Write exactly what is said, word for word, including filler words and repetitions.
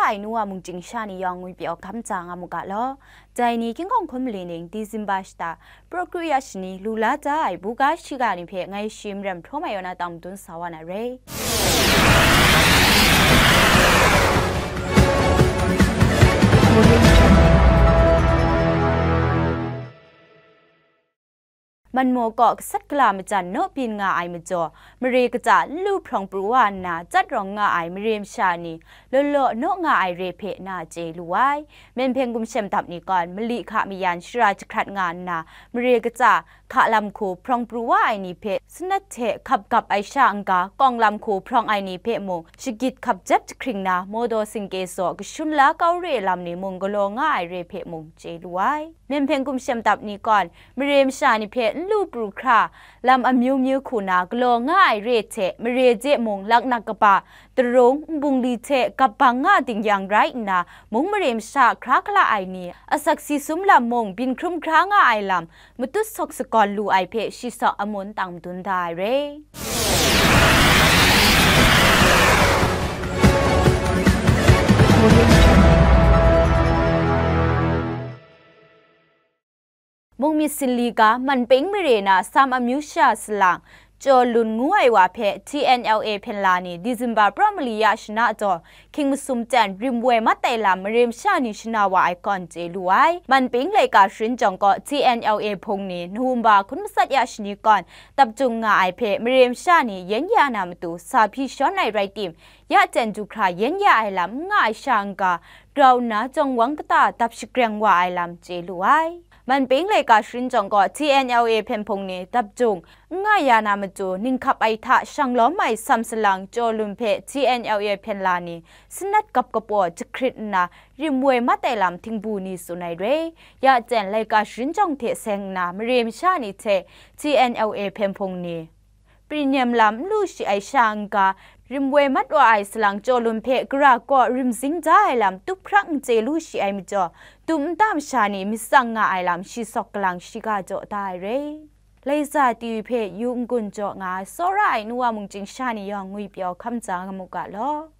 ai nu wa mungchying sha ni yawng ngwi pyaw hkam tsa nga mu ga law. Dai ni King Kong Hkum Mali ning Disemba shata, Praw Kru Ya Shani lu la da ai buga shiga ni hpe ngai shi Maram Hpraw Mai Yaw na tang madun sa wa na re. Manmaw kaw gasat gala majan naw byin nga ai majaw, mare kaja n lu hprawng pru wa nna, jat rawng nga ai mare masha ni law law naw nga ai re hpe na chye lu ai. Myen hpyen gumshem dap ni gawn, mali hka mayan shara jahkrat nga nna, mare kaja hka lam hku hprawng pru wa ai ni hpe sanat hte hkap gap ai sha n-ga, kawng lam hku hprawng ai ni hpe mung shagit hkap jep jahkring na, mawdaw singkye saw kashun la kau re ai lam ni mung galaw nga ai re hpe mung chye lu ai. Myen hpyen gumshem dap ni gawn, mare masha ni hpe n lu pru hkra, lam amyu myu hku na galaw nga ai re hte mare je mung laknak kaba, tarung, nbungli hte gap bang nga ding yang rai nna, mung mare masha hkra hkala ai ni, asak si sum lam mung byin hkrum hkra nga ai lam, matut sawk sagawn lu ai hpe shi sawk amun tang madun da ai re. Mungmyit Sinli ga Manping mare na Sam amyu sha salang Chyaw Lun ngu ai wa hpe T N L A hpyen la ni Disemba Praw Mali ya shana taw, hkying masum ten rim woi mat ai lam mare masha ni shana wa ai kawn chye lu ai. Manping laika sharin jawng kaw T N L A hpung ni Nahumba hkun matsat ya shani kawn dap jung nga ai hpe mare masha ni yen ya na matu sa hpyi shawn ai rai tim, ya ten du hkra yen ya ai lam n nga ai sha n-ga, grau nna jawng wang kata dap shagreng wa ai lam chye lu ai. Manping laika sharin jawng gaw T N L A hpyen hpung ni dap jung n nga ya na matu, ninghkap ai hta shang lawm ai Sam salang Chyaw Lun hpe T N L A hpyen la ni sanat gap kapaw jahkrit nna rim woi mat ai lam htingbu ni tsun ai re. Ya ten laika sharin jawng hte seng nna mare masha ni hte T N L A hpyen hpung ni Premium lam n lu shi ai sha n-ga, rim woi mat wa ai salang Chyaw Lun hpe gara kaw rim zing da ai lam tup hkrak n chye lu shi ai majaw, tum nta masha ni myit tsang nga ai lam shi sawk galang shiga jaw da ai re. Laisa T V hpe yu n-gun jaw nga ai tsawra ai nu wa mungchying sha ni yawng ngwi pyaw hkam tsa nga mu ga law.